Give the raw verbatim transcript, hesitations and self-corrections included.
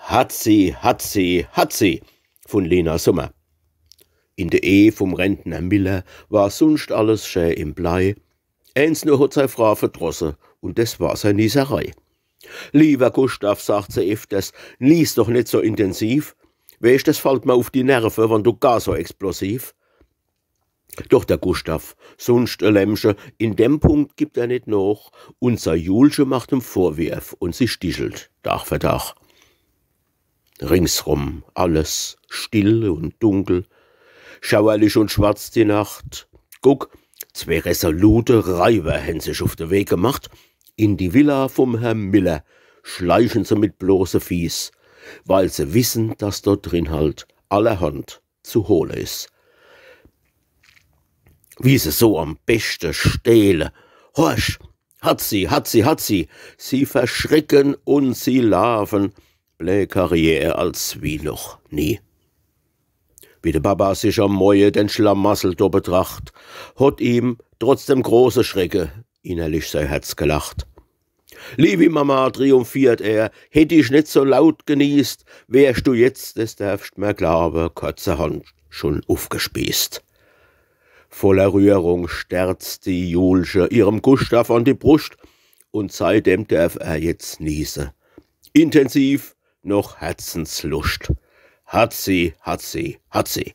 Hatzi, hatzi, hatzi vun Lina Sommer. In de Ehe vum Rentner Miller war sunscht alles schä im Blei. Eens nur hot sei Fraa verdrosse, un des war sei Nieserei. „Liewer Gustav“, sagt se efters, „nies doch net so intensiv. Weescht, des fallt mer uf die Nerve, wann du gar so explosiv.“ Doch der Gustav, sunscht e Lämmche, in dem Punkt gibt er net noch, un sei Julche macht em Vorwirf un sie stichelt Tag für Tag. Ringsrum alles still un dunkel, schauerlich un schwarz die Nacht. Guck, zwee resolute Reiwer hän sich uf de Weg gemacht. In die Villa vum Herr Miller schleichen se mit bloße Fieß, weil se wissen, dass dort drin halt allerhand zu hole is. Wie se so am beschte stehle. Horch, hatzi, hatzi, hatzi, sie verschrecken un sie laafen. Blä Karriere als wie noch nie. Wie de Papa sich am Moie den Schlamassel do betracht, hot ihm trotz dem große Schrecke innerlich sei Herz gelacht. „Liewi Mama“, triumphiert er, „hätt ich net so laut geniest, wärsch du jetzt, des derfscht mer glaawe, kurzerhand schun ufgespießt.“ Voller Rührung sterzt die Julche ihrem Gustav an die Bruscht, un seitdem derf er jetzt niese. Intensiv noch Herzensluscht. Hatzi, hatzi, hatzi.